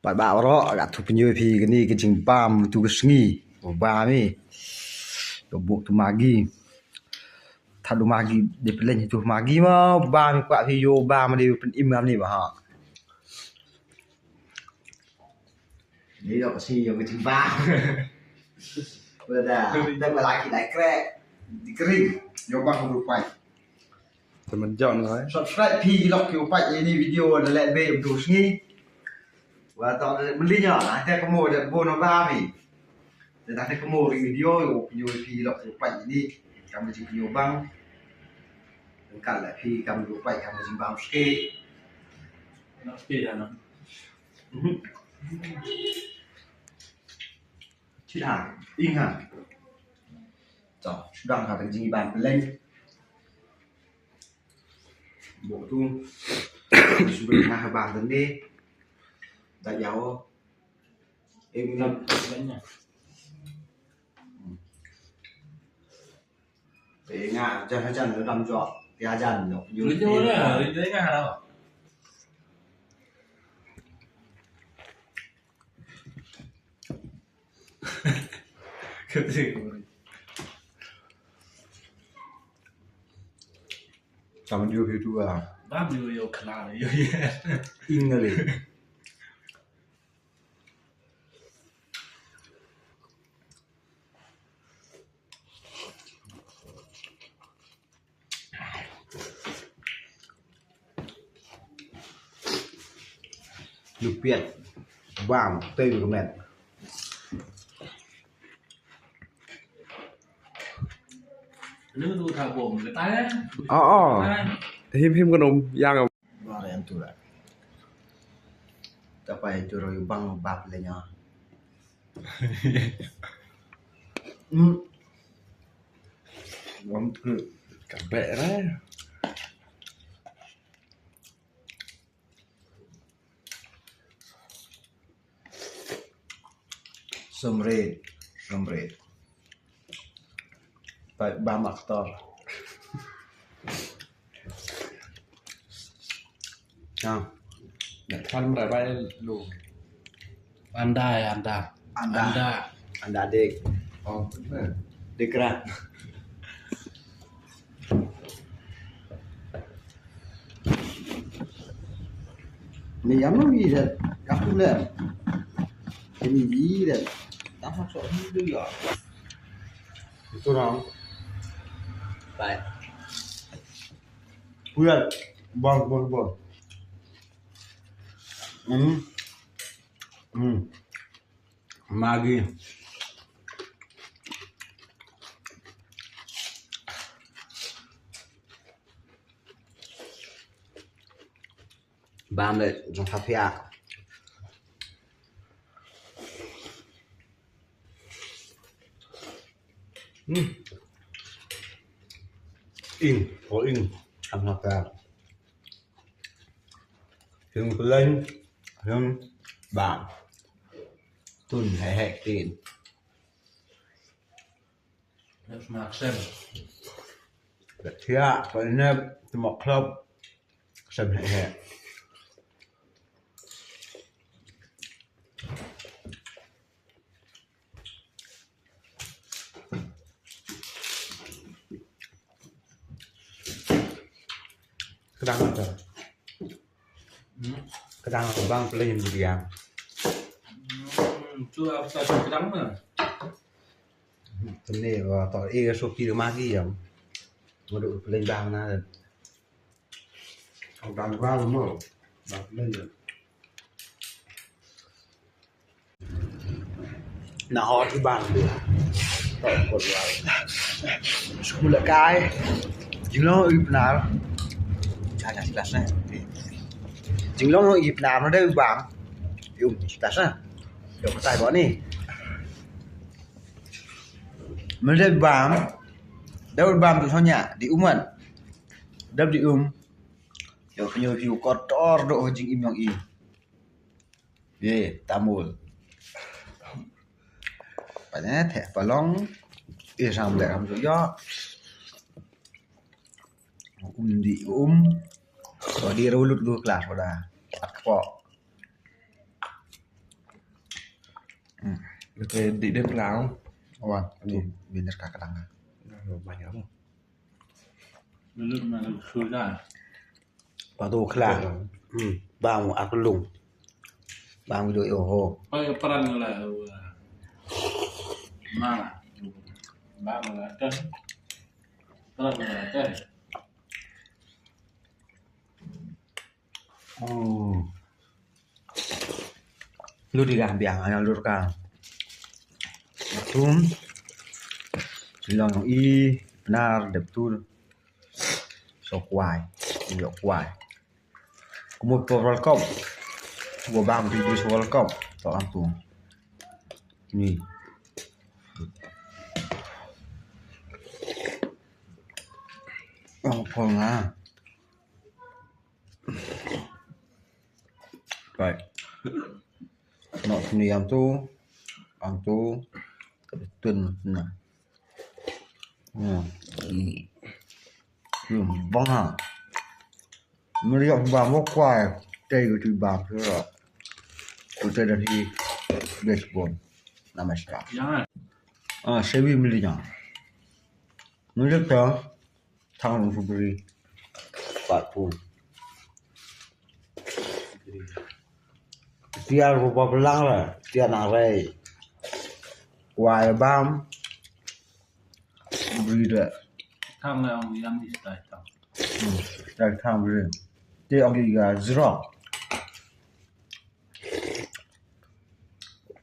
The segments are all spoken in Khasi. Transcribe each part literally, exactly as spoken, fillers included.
Pat ba ro ka tu pynjoi phi kani ka jingbam tu ka sngi. Bam i. Ka buk tu Maggi. Tha du Maggi de pelen tu Maggi ma bam i kwa phi yo bam de pyn im ngam ni ba ha. Ni lo ka sngi yo ka jingbam. Wala da ba laki dai krek. Di kering. Yo bam du pai. Te mynjong hoi. Subscribe phi lok ki u pait ïa ini video da leh be ym tu sngi. Wa tang da mynlin ïa, te ka mo da bo no ba mi. Te da te ka mo ri video ïa u pynjoi phi lok ki u pait ini. Kam ji pynjoi bang. Kan la phi kam ji u pait kam ji bang ski. Nak ski dah nak. Mhm. Cit ha, ing ha. To, sdang ha ka jingïabam pyllein. Bok tu. Shu bri ha ha bang tang ni. Da ïa o. Ing ha. Te nga jan hajan dam jok. Te hajan jok. Rindu lah, rindu nga harap. Sama juga itu ah. Bam yo yo kenal yo yo. Ingali. Lupiat bam tei ka met. Lu tu ka bom ka tai. Oh oh. Him him ka nom yang. Ba re antu la. Ta pai tu ro bang bap le nya. Hmm. Bang tu ka be re. Sumrit, sumrit. Bai bam aktor. Ha. Dah kan bai bai lu. Anda ya anda. Anda. Anda. Anda dik. Oh, benar. Dikra. Ni ïa mano ngi ïa ka tu lem. Ni ngi ïa. Tang ha sok ni tu ïa. Itu orang. Bai. Kuya. Bang, bang, bang. Hmm. Hmm. Maggi. Bam le jong ka pia. Hmm. Ing, oh ing. Ang ka pia. Him pyllein, him bam. Tun heh heh ktien. Sma ksem. Ka thiah, ka inep, tymok khlop. Ksem heh heh. Kedang tu. Hmm? Kedang bang pyllein dia. Hmm, tu apa tu kedang tu? Kene wa to e suki Maggi ya. Ngadu pyllein bang na. Bang bang mo. Bang pyllein. Na hot i bang dia. To kot wa. Skul kai. Jinglong i Pnar. Cha cha silas na. Jinglong i Pnar na dei bang. Yum silas na. Yo katai ko ni. Mele bam. Dau bam tu sonya di umat. Dau di um. Yo kanyo hiu kotor do jingim yong i. Ye tamul. Pane theh palong. I sam le kam tu yo. Um di um. Ko di rulut gu kelas pada. Akpo. Te di den plang. Wan, tu bin der ka kadang. Banyak tu. Dulu mana sudah. Patu khla. Hmm, bang aklung. Bang do yo ho. Pai peran lah. Mana? Bang lah dah. Peran lah dah. Hmm. Lu di gah biang ana lur ka. Tum. Silong i benar dep tur. So kwai. Yo kwai. Kumut po welcome. Bo bang di bus welcome. To ang tu. Ni. Ang po nga. Right. Nok sini yang tu, ang tu, tun na. Hmm. Hmm, bang ha. Meriak bang mo kwai, tei ko tu bang tu. Ko tei dari baseball. Namaskar. Jangan. Ah, sewi melinya. Meliak tu. Thang rung subri. Pat pun. Tiar rupa belang la, tiar nang rei. Kwai bam. Subri da. Thang la ong yang ni stai thang. Hmm, stai thang bri. Te ong ki ga zero.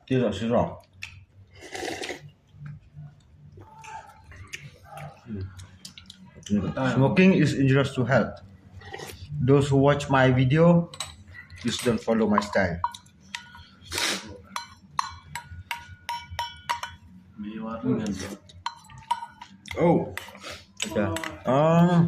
Tidak sirap. Smoking is injurious to health. Those who watch my video, please don't follow my style. Oh. Okay. Ah.